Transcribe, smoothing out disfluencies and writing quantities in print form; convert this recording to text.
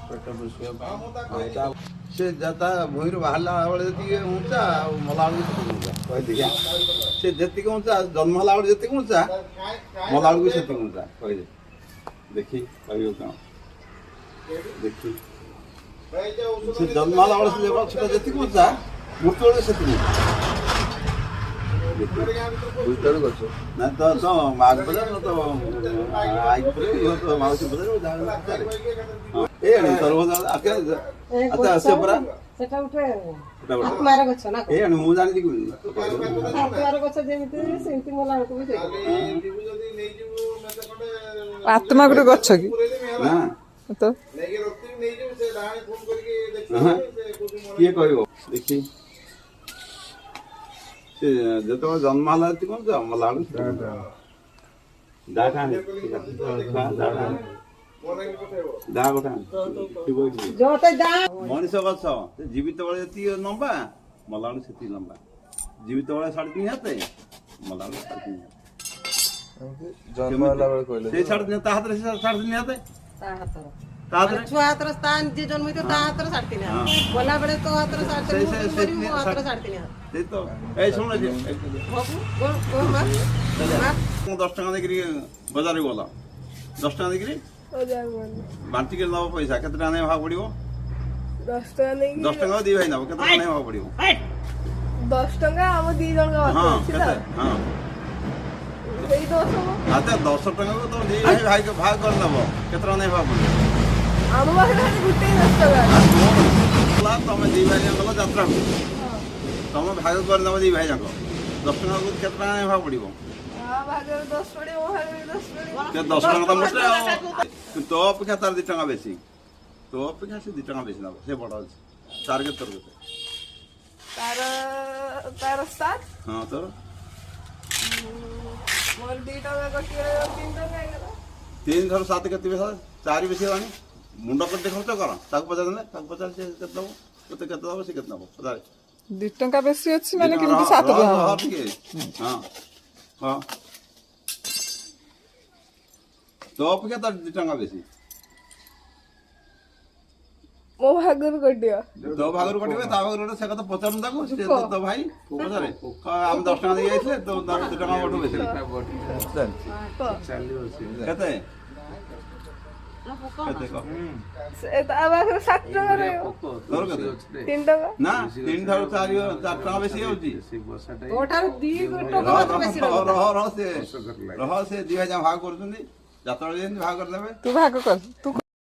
ପେଟ ପୋଷିବା ପାଇଁ। ସେ ତା ଭୂଇଁରୁ ବାହାରିଲା ବେଳେ ଯେତିକି ଉଞ୍ଚା, ଆଉ ମଲା ବେଳକୁ ସେତିକି ଉଞ୍ଚା। କହିଦେ, ସେ ଯେତିକି ଉଞ୍ଚା ଜନ୍ମ ହେଲା ବେଳେ ଯେତିକି ଉଞ୍ଚା, ମଲା ବେଳକୁ ସେତିକି ଉଞ୍ଚା। କହିଦେ ଦେଖି, କହିବ କଣ ଦେଖି। ସେ ଜନ୍ମ ହେଲା ବେଳେ ସେ ଗଛଟା ଯେତିକି ଉଞ୍ଚା, ମୃତ୍ୟୁ ବେଳେ ସେତିକି ଉଞ୍ଚା। ବୁଝିପାରୁ ଗଛ? ନା ତ ତ ମାଆକୁ ପଚାର, ତ ଆଈକୁ ପଚାର, ତ ମାଉସୀ ପଚାରିବ, ଯାହା ପଚାରେ। ହଁ, ଏ ଆଣି ତରଭୁଜ। ଆଚ୍ଛା, ସେ ପରା ସେଟା ଗୋଟେ ସେଟା ଗୋଟେ ଆତ୍ମାର ଗଛ ନା? ଏ ଆଣି, ମୁଁ ଜାଣିଛି କେମିତି? ଆତ୍ମାର ଗଛ ଯେମିତି, ସେମିତି ମଲା ବେଳକୁ ବି ସେମିତି। ଆତ୍ମା ଗୋଟେ ଗଛ କି? ନା। ତ ହଁ, କିଏ କହିବ ଦେଖି। ସେ ଯେତେବେଳେ ଜନ୍ମ ହେଲା ଯେତିକି ଉଞ୍ଚା, ମଲା ବେଳକୁ ସେତିକି ଉଞ୍ଚା। ଦାଟା ଆଣି, ଦାଟା ଆଣି, ଦା ଗୋଟେ ଆଣି। ଥିବ ଏଇଠି। ଯୋଉଟା ଦା ମଣିଷ ଗଛ, ସେ ଜୀବିତ ବେଳେ ଯେତିକି ଲମ୍ବା, ମଲା ବେଳକୁ ସେତିକି ଲମ୍ବା। ଜୀବିତ ବେଳେ 3.5 ହାତ, ମଲା ବେଳକୁ 3.5 ହାତ। ଏମିତି ଜନ୍ମ ହେଲା ବେଳେ କହିଲେ ସେଇ 3.5, ତା ହାତରେ ସେ 3.5 ହାତ। ତା ହାତର ତା ହାତରେ ଛୁଆ ହାତର, ତା ଯିଏ ଜନ୍ମ ହେଇଥିବ ତା ହାତର 3.5 ହାତ, ଗଲା ବେଳେ ତୋ ହାତର 3.5, ମୁଁ ମରିବି ମୋ ହାତର 3.5 ହାତ। ସେଇ ତ। ଏଇ ଶୁଣ ଯେ, ବାବୁ ଗୋ ଗୋ ମା ମା। ମୁଁ 10 ଟଙ୍କା ଦେଇକିରି ବଜାରକୁ ଗଲ, 10 ଟଙ୍କା ଦେଇକିରି ବାଣ୍ଟିକି ନବ ପଇସା, କେତେ ଟଙ୍କା ନେଇ ଭାଗ ପଡିବ? 10 ଟଙ୍କା ନେଇକି 10 ଟଙ୍କା ଦି ଭାଇ ନବ, କେତେ ଟଙ୍କା ନେଇ ଭାଗ ପଡିବ? 10 ଟଙ୍କା ଆମ ଦି ଜଣଙ୍କ ଅଛି ତ? କେତେ? ହଁ। ସେଇ 10 ହବ। ଆଚ୍ଛା, 10 ଟଙ୍କାକୁ ତମ ଦି ଭାଇ ଭାଗ ଭାଗ କରିନବ, କେତେ ଟଙ୍କା ନେଇ ଭାଗ ପଡିବ? ଆମ ପାଖରେ ଖାଲି ଗୋଟେ 10 ଟଙ୍କା। ଗଲା, ତମେ ଦି ଭାଇ ଯାକ ଗଲ ଯାତ୍ରାକୁ, ତମେ ଭାଗ କରିନବ ଦି ଭାଇ ଯାକ, 10 ଟଙ୍କାକୁ କେତେ ଟଙ୍କା ନେଇ ଭାଗ ପଡିବ? ଭାଗରେ 10 ପଡିବ, ମୋ ଭାଗରେ 10 ପଡିବ। ସେ 10 ଟଙ୍କା ତ ମୋଟେ, ଆଉ ତୋ ଅପେକ୍ଷା ତାର 2 ଟଙ୍କା ବେଶୀ। ତୋ ଅପେକ୍ଷା ସେ 2 ଟଙ୍କା ବେଶୀ ନବ, ସେ ବଡ ଅଛି। ତାର କେତେ, ତୋର କେତେ? ତାର ତାର 7। ହଁ, ତୋର? ମୋର 2 ଟଙ୍କା କଟିଗଲା, 3 ଟଙ୍କା ହେଇଗଲା। ତିନି ଥର ସାତ କେତେ ବେଶୀ? ଚାରି ବେଶୀ ହେଲାଣି। ମୁଣ୍ଡ କେତେ ଖର୍ଚ୍ଚ କର। ତାକୁ ପଚାରିଲେ, ତାକୁ ପଚାର, ସେ କେତେ ଦବ, ତୋତେ କେତେ ଦବ, ସେ କେତେ ନବ, ପଚାରେ। 2 ଟଙ୍କା ବେଶୀ ଅଛି ମାନେ କେମିତି 7 ଟଙ୍କା ହବ? ଟିକେ। ହଁ ହଁ, ତୋ ଅପେକ୍ଷା ତାର 2 ଟଙ୍କା ବେଶୀ। ମୋ ଭାଗରୁ କଟିବ। ତୋ ଭାଗରୁ କଟିବ, ତା ଭାଗରୁ କଟିବ, ସେ କଥା ପଚାରୁନି ତାକୁ। ସେ ତୋ ଭାଇ ପଚାରେ, ଆମେ 10 ଟଙ୍କା ଦେଇ ଯାଇଥିଲେ, ତୋ 2 ଟଙ୍କା ମୋଠୁ ବେଶୀ। ଚାଲିଛି, ଚାଲିବ ସେ। କେତେ କେତେ କହ। ସେ ତା ପାଖରେ 7 ଟଙ୍କା ରହିବ। ତୋର କେତେ? 3 ଟଙ୍କା। ନା, ତିନି ଠାରୁ ଚାରି, 4 ଟଙ୍କା ବେଶୀ ହେଉଛି। ସେଇ ବସାଟା ତୋ ଠାରୁ ଦି ଟଙ୍କା ରହ ମାତ୍ର ବେଶୀ ରହ ରହିବ। ରହ ରହ, ସେ ରହ, ସେ ଦି ଭାଇ ଯାକ ଭାଗ କରୁଛନ୍ତି। ଯାତ୍ରା ଯେମିତି ଭାଗ କରିଦେବେ। ତୁ ଭାଗ କର ତୁ।